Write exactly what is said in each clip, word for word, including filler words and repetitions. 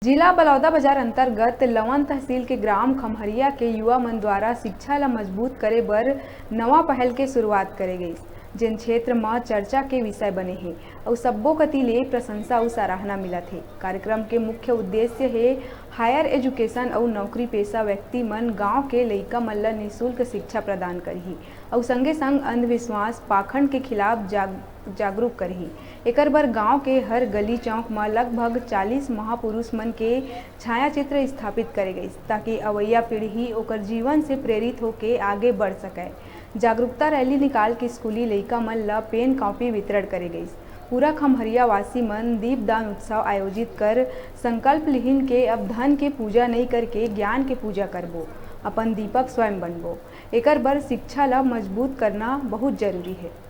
जिला बलौदाबाजार अंतर्गत लवन तहसील के ग्राम खम्हरिया के युवा मन द्वारा शिक्षा ल मजबूत करे बर नवा पहल के शुरुआत करे गइस, जेन क्षेत्र म चर्चा के विषय बने हे अउ सब्बो कति ले प्रशंसा अउ सराहना मिलत हे। कार्यक्रम के मुख्य उद्देश्य हे higher education अउ नौकरी पेशा व्यक्ति मन गांव के लइका मन ल निशुल्क शिक्षा प्रदान करही अउ संगे संग अंधविश्वास, पाखंड के खिलाफ जाग-, जागरूक करही। एकर बर गांव के हर गली चौक म लगभग चालीस महापुरुष मन के छायाचित्र स्थापित करे गइस, ताकि अवइया पीढ़ी ओकर जीवन से प्रेरित होके आगे बढ़ सकय। जागरूकता रैली निकाल के स्कूली लइका मन ल पेन कॉपी वितरण करे गइस। पूरा खम्हरिया वासी मन दीपदान उत्सव आयोजित कर संकल्प लिहिन के अब धन के पूजा नइ करके ज्ञान के पूजा करबो, अपन दीपक स्वयं बनबो। एकर बर शिक्षा ल मजबूत करना बहुत जरूरी हे।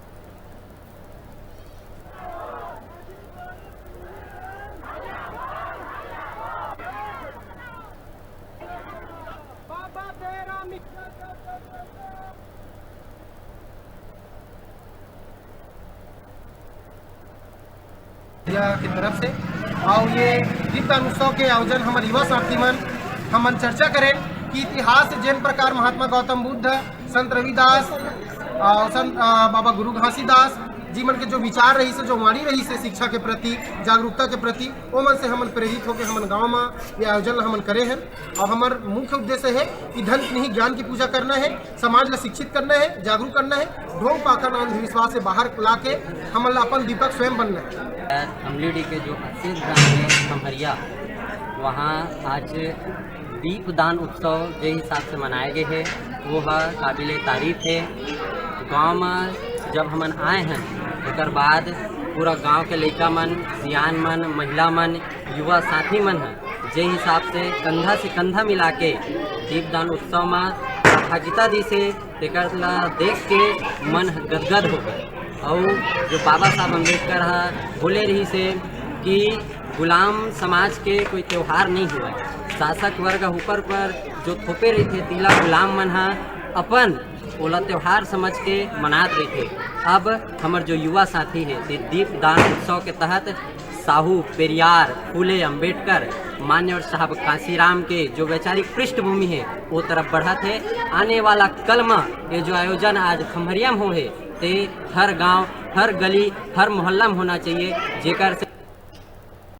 की तरफ से। और ये दीपदान उत्सव के आयोजन हमर युवा साथी मन, हमन चर्चा करें कि इतिहास से जेन प्रकार महात्मा गौतम बुद्ध, संत रविदास, अ, संत, अ, बाबा गुरु घासीदास जी मन के जो विचार रहिस हे, जो वाणी रहिस हे शिक्षा के प्रति, जागरूकता के प्रति, वो मन से हमन प्रेरित होके हमन गांव में ये आयोजन ला हमन करे हैं। और हमर मुख्य उद्देश्य हे कि धन नहीं, ज्ञान की पूजा करना हे, समाज ला शिक्षित करना हे, जागरूक करना हे, ढोंग पाखंड अंधविश्वास से बाहर ला के हमन ला अपन दीपक स्वयं बनना हे। अमलीडी के जो असेज ग्राम हे खम्हरिया, वहाँ आज दीपदान उत्सव जे हिसाब से मनाए गए हे, वो ह काबिले तारीफ हे। गांव में जब हमन आए हैं, ओकर बाद पूरा गांव के लइका मन, सियान मन, महिला मन, युवा साथी मन ह जे हिसाब से कंधा से कंधा मिला के दीपदान उत्सव में सहभागिता दिस हे, तेकर ला देख के मन ह गदगद हो गए। अउ जो बाबा साहब अम्बेडकर ह बोले रहिस हे कि गुलाम समाज के कोई त्योहार नहीं हुआ, शासक वर्ग ऊपर पर जो थोपे रहिथे, तिला गुलाम मन ह अपन ओला त्योहार समझ के मनात रहिथे। अब हमर जो युवा साथी हे, ते दीपदान उत्सव के तहत साहू, पेरियार, फूले, अंबेडकर, मान्यवर साहब कांसीराम के जो वैचारिक पृष्ठभूमि हे, वो तरफ बढ़त हे। आने वाला कल म ये जो आयोजन आज खम्हरिया म हो हे, ते हर गांव, हर गली, हर मोहल्ला म होना चाहिए, जेकर से